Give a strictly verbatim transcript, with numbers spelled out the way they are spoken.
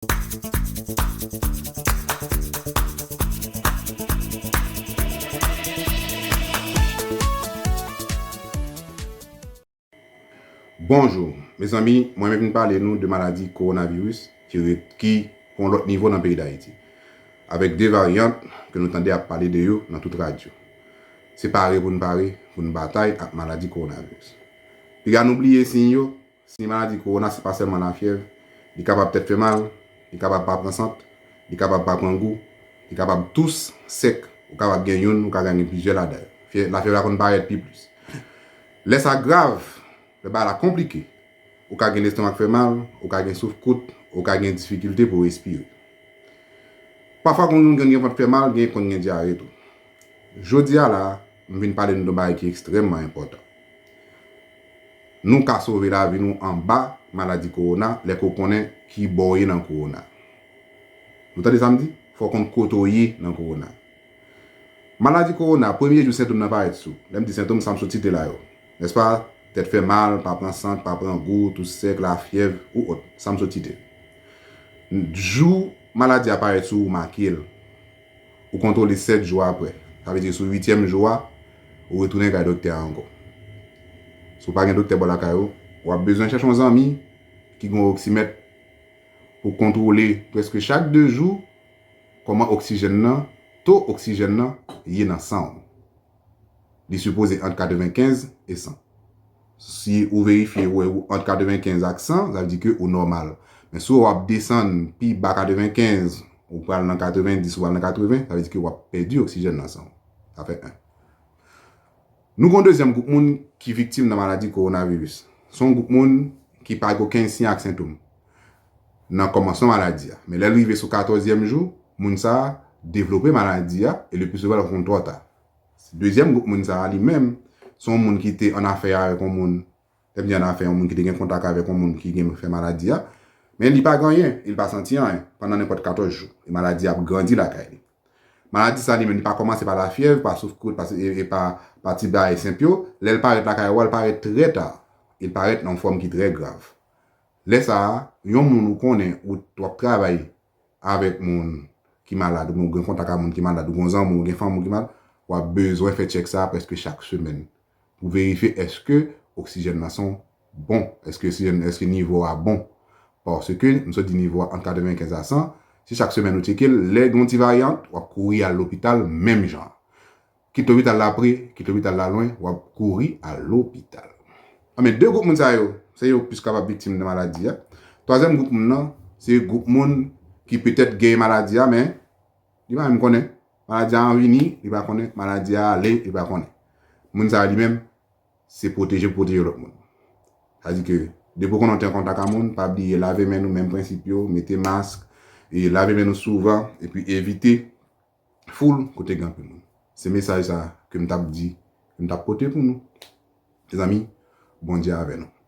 Bonjou, mezanmi, mwen menm vin pale nou de maladi kowonaviris ki ret, ki pran lòt nivo nan peyi Dayiti, avèk de varyant ke nou tande ap pale de yo nan tout radyo. Se pare pou n pare pou n batay ak maladi kowonaviris. Piga nou bliye siy yo, siy maladi kowona se pa sèlman lafyèv, li kapab tèt fè mal, li kapab pa pran sant, li kapab pa pran gou, li kapab tous, sèk, ou kapab gen youn, ou ka gen plizyè ladan yo. Fye-, lafyèv la konn parèt pi plis. Lè sa grav, lè bagay la konplike, ou ka gen lestomak fè mal, ou ka gen souf kout, ou ka gen difikilte pou respire. Pafwa konn gen, gen vant fè mal, gen konn gen dyare tou. Jodi a la, m vin pale nou de yon bagay ki ekstrèmman enpòtan. Nou ka sove lavi nou anba maladi kowona lè ke w konnen ki bò w ye nan kowona. Nou tande sa m di? Fò w konn kote w ye nan kowona. Maladi kowona, premye jou sentòm nan parèt sou. Lè m di sentòm, sa m sot site la yo. Nèspa? Tèt fè mal, pa pran sant, pa pran gou, tous sèk, lafyèv, ou òt. Sa m sot site. Jou maladi a parèt sou ou, make l. Ou kontwole sèt jou apre. Sa vle di sou uityèm jou a, ou retounen kay doktè a ankò. Si w pa gen doktè bò lakay ou, w ap bezwen chèche yon zanmi ki gen yon oksimèt pou kontwole prèske chak de jou kòman oksijèn nan, to oksijèn nan ye nan san w. Li sipoze ant katrevenkenz e san. Si ou verifye, ou wè ou ant katrevenkenz ak san, sa vle di ke ou nòmal. Men si w ap desann pi ba katrevenkenz, ou pral nan katrevendis, ou pral nan katreven, sa vle di ke w ap pèdi oksijèn nan san w. Sa fè en. Nou gen yon dezyèm gwoup moun ki viktim nan maladi kowonaviris. Se yon gwoup moun ki pa gen okenn siy ak sentòm nan kòmansman maladi a. Men lè l rive sou katòzyèm jou, moun sa a devlope maladi a, e le pli souvan l konn twò ta. Dezyèm gwoup moun sa a li menm, se yon moun ki te an afè avèk yon moun, lè m di an afè, yon moun ki te gen kontak avèk yon moun ki gen fè maladi a, men li pa gen anyen, li pa santi anyen pandan nenpòt katòz jou, e maladi a ap grandi lakay li. Maladi sa li menm, li pa kòmanse pa lafyèv, pa souf kout, pa, e, e pa, pa ti bagay senp yo. Lè l parèt lakay ou a, l parèt trè ta, e l parèt nan yon fòm ki trè grav. Lè sa a, yon moun ou konnen ou, w ap travay avèk moun ki malad, oubyen ou gen kontak ak moun ki malad, ou gen zanmi, ou gen fanmi ou ki malad, w ap bezwen fè tchèk sa a prèske chak semèn pou verifye èske oksijèn nan san w bon, èske oksijèn, èske nivo a bon. Paske, m sot di nivo a ant katrevenkenz a san, si chak semèn ou tcheke l, lè gen yon ti varyant, w ap kouri al lopital menm jan. Kit lopital la pre, kit lopital la lwen, w ap kouri al lopital. Anben, de gwoup moun sa yo, se yo plis kapab viktim de maladi a. Twazyèm gwoup moun nan, se gwoup moun ki petèt gen maladi a, men li pa menm konnen. Maladi a vini, li pa konnen. Maladi a ale, li pa konnen. Moun sa yo li menm, se pwoteje, pwoteje lòt moun. Sa di ke, depi w konnen w te an kontak a moun, pa bliye lave men nou, menm prensip yo, mete mask, e lave men nou souvan, epi evite foul kote gen anpil moun. Se mesaj sa ke m t ap di, ke m t ap pote pou nou. Mezanmi, Bondye avè nou.